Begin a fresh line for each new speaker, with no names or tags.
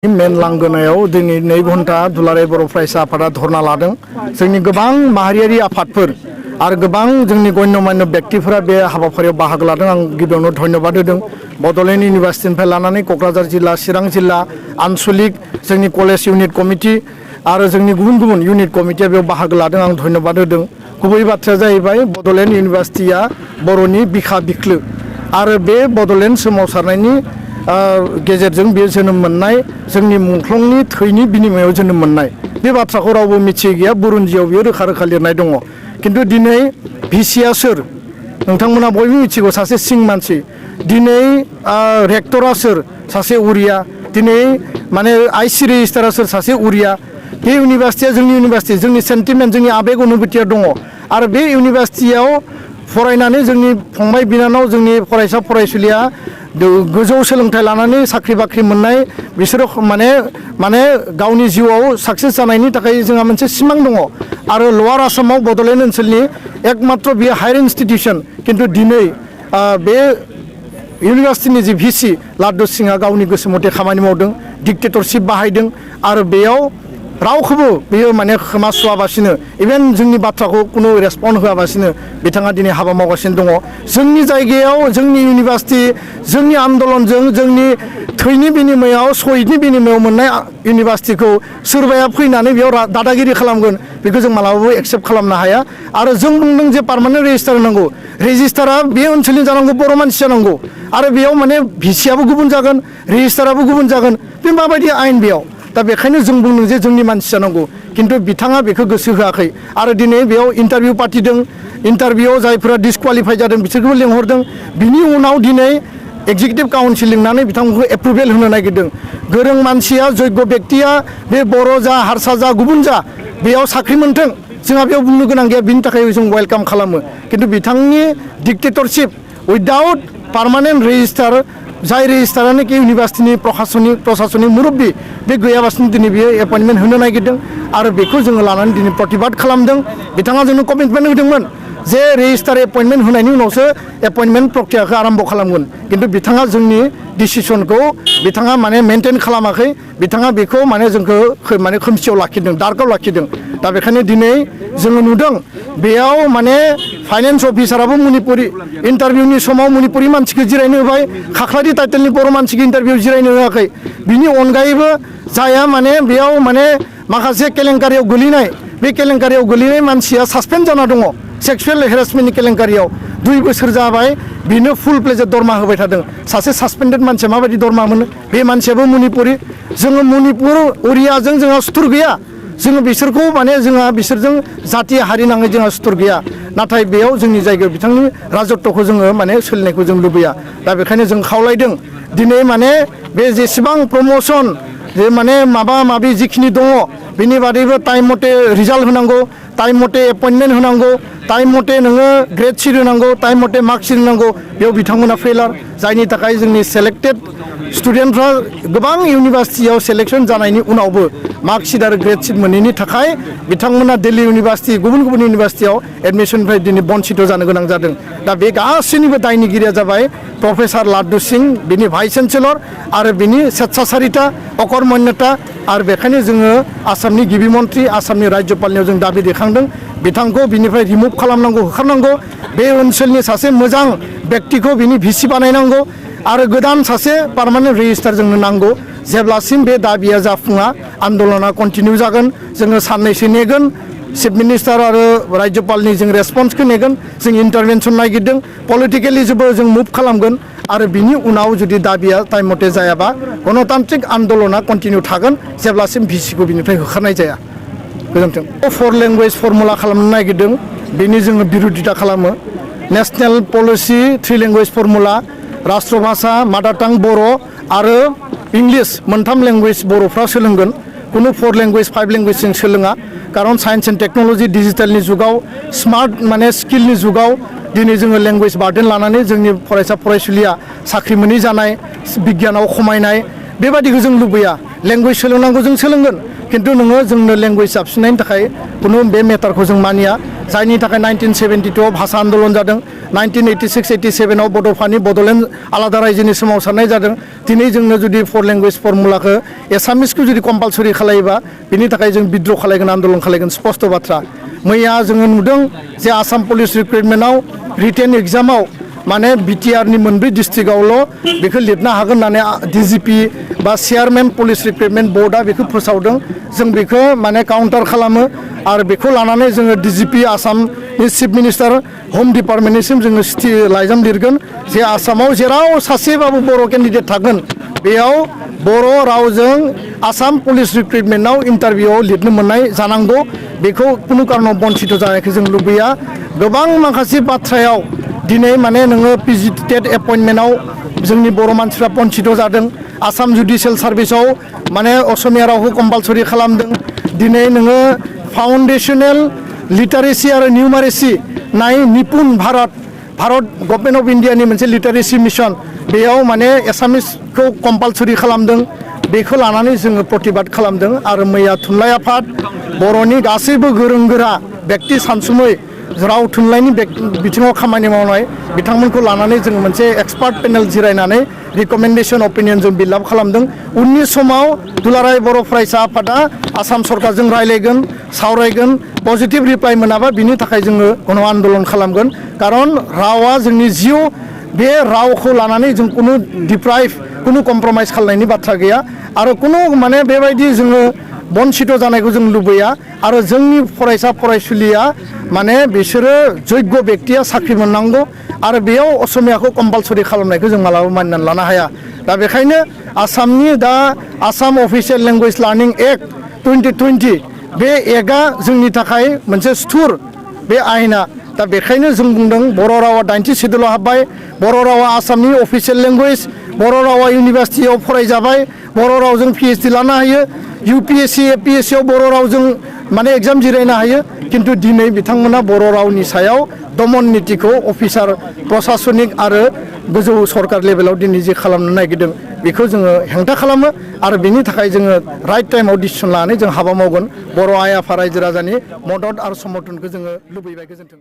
मेन लांगोनायाव दिनै 2 घन्टा दुलाराय बर' फरायसा आफादा धरना लादों। जोंनि गोबां माहारियारि आफादफोर आरो गोबां जोंनि गण्यमान्य व्यक्तिफोरा बे हाबाफारियाव बाहागो लादों। आं गिबियावनो धन्यबाद होदों। बड'लेण्ड इउनिभार्सिटिनिफ्राय लानानै क'क्राझार जिल्ला, चिरां जिल्ला, आनसलिक जोंनि कलेज इउनिट कमिटि आरो जोंनि गुबुन गुबुन इउनिट कमिटिया बेयाव बाहागो लादों। आं धन्यबाद होदों। गुबै बाथ्राया जाहैबाय बड'लेण्ड इउनिभार्सिटिया बर'नि बिखा बिख्लो आरो बे बड'लेण्ड सोमावसारनायनि गेजेरजों बे जोनोम मोननाय जोंनि मुंख्लंनि थैनि बिनिमयाव जोनोम मोननाय बे बाथ्राखौ रावबो मिथियै गैया। बुरुन्जियाव बेयो रोखा रोखा लिरनाय दङ। खिन्थु दिनै भिसिआ सोर नोंथांमोना बयबो मिथिगौ, सासे सिं मानसि। दिनै रेक्टरा सोर, सासे उरिया। दिनै माने आइसि रेजिस्टारा सोर, सासे उरिया। बे इउनिभार्सिटिया जोंनि इउनिभार्सिटि, जोंनि सेन्टिमेन्ट, जोंनि आबेग अनुभूतिया दङ। आरो बे इउनिभार्सिटियाव फरायनानै जोंनि फंबाय बिनानाव, जोंनि फरायसा फरायसुलिया गोजौ सोलोंथाइ लानानै साख्रि बाख्रि मोननाय, बिसोरो माने गावनि जिउआव साक्सेस जानायनि थाखाय जोंहा मोनसे सिमां दङ। आरो लवार आसामाव बड'लेण्ड ओनसोलनि एकमात्र बेयो हायार इनस्टिटिउसन। खिन्थु दिनै बे इउनिभार्सिटिनि जि भिसि लाड्डु सिंहआ गावनि गोसो मथे खामानि मावदों, डिक्टेटरशिप बाहायदों आरो बेयाव रावखौबो बेयो माने खोमा सुवाबासिनो, इभेन जोंनि बाथ्राखौ कुनु रेसपन्ड होआबासिनो बिथाङा दिनै हाबा मावगासिनो दङ। जोंनि जायगायाव, जोंनि इउनिभार्सिटि, जोंनि आन्दलनजों, जोंनि थैनि बिनिमयाव, शहीदनि बिनिमयाव मोननाय इउनिभार्सिटिखौ सोरबाया फैनानै बेयाव दादागिरि खालामगोन, बेखौ जों मालाबाबो एक्सेप्ट खालामनो हाया। आरो जों बुंदों जे पार्मानेन्ट रेजिस्टार होनांगौ। रेजिस्टारा बे ओनसोलनि जानांगौ, बर' मानसि जानांगौ। आरो बेयाव माने भिसिआबो गुबुन जागोन, रेजिस्टाराबो गुबुन जागोन। बे माबायदि आयेन बेयाव? दा बेखायनो जों बुंदों जे जोंनि मानसि जानांगौ। खिन्थु बिथाङा बेखौ गोसो होआखै। आरो दिनै बेयाव इन्टारभिउ पार्टिदों। इन्टारभिउआव जायफोरा डिसक्वालिफाइ जादों बिसोरखौबो लेंहरदों। बिनि उनाव दिनै एक्जिकिउटिभ काउन्सिल लिंनानै बिथांमोनखौ एप्रुभेल होनो नागिरदों। गोरों मानसिया, जग्य व्यक्तिया, बे बर' जा, हारसा जा, गुबुन जा, बेयाव साख्रि मोनथों, जोंहा बेयाव बुंनो गोनां गैया। बिनि थाखाय जों वेलकाम खालामो। खिन्थु बिथांनि डिक्टेटरशिप उइदाउट पार्मानेन्ट रेजिस्टार, जाय रेजिस्टारानोखि इउनिभार्सिटिनि प्रशासनिक मुरब्बि, बे गैयाबासिनो दिनै बियो एपइन्टमेन्ट होनो नागिरदों। आरो बेखौ जोङो लानानै दिनै प्रतिबाद खालामदों। बिथाङा जोंनो कमिटमेन्ट होदोंमोन जे रेजिस्टार एपइन्टमेन्ट होनायनि उनावसो एपइन्टमेन्ट प्रक्रियाखौ आरम्भ खालामगोन। खिन्थु बिथाङा जोंनि डिसिसनखौ बिथाङा माने मेनटेन खालामाखै। बिथाङा बेखौ माने जोंखौ माने खोमसियाव लाखिदों, डार्कआव लाखिदों। दा बेखायनो दिनै जोङो नुदों बेयाव माने फाइनेन्स अफिसाराबो मणिपुरि, इन्टारभिउनि समाव मणिपुरि मानसिखौ जिरायनो होबाय, खाख्लारि टाइटेलनि बर' मानसिखौ इन्टारभिउ जिरायनो होआखै। बिनि अनगायैबो जाया माने बेयाव माने माखासे केलेंकारियाव गोलैनाय, बे केलेंकारियाव गोलैनाय मानसिया सासपेन्ड जाना दङ। सेक्सुवेल हेरासमेन्टनि केलेंकारियाव 2 बोसोर जाबाय, बिनो फुल प्लेजेड दरमा होबाय थादों। सासे सासपेन्डेड मानसिया माबायदि दरमा मोनो? बे मानसियाबो मणिपुरि। जोङो मणिपुर उरियाजों जोंहा सुथुर गैया। जोङो बिसोरखौ माने जोंहा बिसोरजों जाथि हारि नाङै जोंहा सुथुर गैया। नाथाय बेयाव जोंनि जायगायाव बिथांनि राजत्वखौ जोङो माने सोलिनायखौ जों लुबैया। दा बेखायनो जों खावलायदों दिनै माने बे जेसेबां प्रम'सन, जे माने माबा माबि जिखिनि दङ, बेनि बादैबो टाइम मथे रिजाल्ट होनांगौ, टाइम मथे एपइन्टमेन्ट होनांगौ, टाइम मथे नोङो ग्रेड सिट होनांगौ, टाइम मथे मार्कसिट होनांगौ। बेयाव बिथांमोना फेलार, जायनि थाखाय जोंनि सेलेक्टेड स्टुडेन्टफ्रा गोबां इउनिभार्सिटियाव सेलेक्सन जानायनि उनावबो मार्कसिट आरो ग्रेड सिट मोनैनि थाखाय बिथांमोना दिल्ली इउनिभार्सिटि, गुबुन गुबुन इउनिभार्सिटियाव एडमिसननिफ्राय दिनै बन्सित जानो गोनां जादों। दा बे गासैनिबो दायनिगिरिया जाबाय प्रफेसार लाड्डु सिंह, बिनि भाइस चेन्सेलर आरो बिनि स्वेच्छाचारिता, अकर्मण्यता। आरो बेखायनो जोङो आसामनि गिबि मन्थ्रि, आसामनि राज्यपालनियाव जों दाबि दैखांदों बिथांखौ बिनिफ्राय रिमुभ खालामनांगौ, होखारनांगौ। बे ओनसोलनि सासे मोजां व्यक्तिखौ बिनि भिसि बानायनांगौ आरो गोदान सासे पार्मानेन्ट रेजिस्टार जोंनो नांगौ। जेब्लासिम बे दाबिया जाफुङा आन्दलना कन्टिनिउ जागोन। जोङो साननैसो नेगोन, चिफ मिनिस्टार आरो राज्यपालनि जों रेसपन्सखौ नेगोन। जों इन्टारभेनसन नागिरदों, पलिटिकेलि जों मुभ खालामगोन। आरो बिनि उनाव जुदि दाबिया टाइम मथे जायाबा गणतान्त्रिक आन्दलना कन्टिनिउ थागोन जेब्लासिम भिसिखौ बिनिफ्राय होखारनाय जाया। गोजोन्थों। 4 लेंगुवेज फर्मुला खालामनो नागिरदों, बेनि जोङो बिरोधिता खालामो। नेसनेल पलिसि 3 लेंगुवेज फर्मुला, राष्ट्र भाषा, मादार टां बर' आरो इंलिश, 3 लेंगुवेज बर'फ्रा सोलोंगोन। कुनु 4 लेंगुवेज 5 लेंगुवेज जों सोलोङा। खारन साइन्स एन्ड टेक्न'लजि डिजिटेलनि जुगाव, स्मार्ट माने स्किलनि जुगाव दिनै जोङो लेंगुवेज बार्डेन लानानै जोंनि फरायसा फरायसुलिया साख्रि मोनै जानाय, बिगियानाव खमायनाय, बेबादिखौ जों लुबैया लेंगुवेज सोलोंनांगौ जों सोलोंगोन खिन्थु नोङो जोंनो लेंगुवेज साबसिननायनि थाखाय खुनु बे मेटारखौ जों मानिया जायनि थाखाय 1972 भाषा आन्दलन जादों 1986-87 बड'फानि बड'लेण्ड आलादा रायजोनि सोमावसारनाय जादों दिनै जोंनो जुदि 4 लेंगुवेज फर्मुलाखौ एसामिसखौ जुदि कम्पालसरि खालायोबा बिनि थाखाय जों बिद्र' खालायगोन आन्दलन खालायगोन स्पष्ट बाथ्रा मैया जोङो नुदों जे आसाम पुलिस रिक्रुटमेन्टआव रिटेन एग्जामाव माने बिटिआरनि मोनब्रै डिस्ट्रिक्टआवल' बेखौ लिरनो हागोन होननानै डिजिपि बा चेयारमेन पुलिस रिक्रुटमेन्ट बोर्डआ बेखौ फोसावदों जों बेखौ माने काउन्टार खालामो आरो बेखौ लानानै जोङो डिजिपि आसामनि चिफ मिनिस्टार हम डिपार्टमेन्टनिसिम जोङो लाइजाम लिरगोन जे आसामाव जेराव सासेबाबो बर' केन्डिडेट थागोन बेयाव बर' रावजों आसाम पुलिस रिक्रुटमेन्टआव इन्टारभिउआव लिरनो मोननाय जानांगौ बेखौ खुनु कारनाव बन्सित जानायखौ जों लुबैया गोबां माखासे बाथ्रायाव दिनै माने नोङो पिजि टेट एपइन्टमेन्टआव जोंनि बर' मानसिफ्रा बन्सित जादों आसाम जुडिसियेल सार्भिसाव माने असमिया रावखौ कम्पालसरि खालामदों दिनै नोङो फाउन्डेसनेल लिटारेसि आरो निउमारेसि नाय निपुन भारत गभर्नमेन्ट अफ इन्डियानि मोनसे लिटारेसि मिशन बेयाव माने एसामिसखौ कम्पालसरि खालामदों बेखौ लानानै जोङो प्रतिबाद खालामदों आरो मैया थुनलाइ आफाद बर'नि गासैबो गोरों गोरा बेक्ति सानसुमै राव थुनलाइनि बिथिङाव खामानि मावनाय बिथांमोनखौ लानानै जों मोनसे एक्सपार्ट पेनेल जिरायनानै रिकमेन्डेसन अपिनियन जों बिल्डआप खालामदों उननि समाव दुलाराय बर' फरायसा आफादा आसाम सरकारजों रायलायगोन सावरायगोन पजिटिभ रिप्लाइ मोनाबा बिनि थाखाय जोङो गण आन्दलन खालामगोन कारन रावा जोंनि जिउ बे रावखौ लानानै जों कुनु डिप्राइभ कुनु कम्प्रमाइज खालामनायनि बाथ्रा गैया आरो कुनु माने बेबायदि जोङो बन्सित जानायखौ जों लुबैया आरो जोंनि फरायसा फरायसुलिया माने बिसोरो जग्य बेक्तिया साख्रि मोननांगौ आरो बेयाव असमियाखौ कम्पालसरि खालामनायखौ जों मालाबा मानिनानै लानो हाया दा बेखायनो आसामनि दा Assam official language learning act 2020 बे एक्टआ जोंनि थाखाय मोनसे सुथुर बे आयेना दा बेखायनो जों बुंदों बर' रावा 90 सिडुलाव हाबबाय बर' रावा आसामनि अफिसियेल लेंगुवेज बर' रावा इउनिभार्सिटियाव फरायजाबाय बर' रावजों पिएइचडि लानो हायो UPSC APSC आव बर' रावजों माने एग्जाम जिरायनो हायो किन्तु दिनै बिथांमोना बर' रावनि सायाव दमन नीतिखौ अफिसार प्रशासनिक आरो गोजौ सरकार लेभेलाव दिनै जे खालामनो नागिरदों बेखौ जोङो हेंथा खालामो आरो बेनि थाखाय जोङो राइट टाइमाव डिसिसन लानानै जों हाबा मावगोन बर' आइ आफा रायजो राजानि मदद आरो समर्थनखौ जोङो लुबैबाय गोजोन्थों।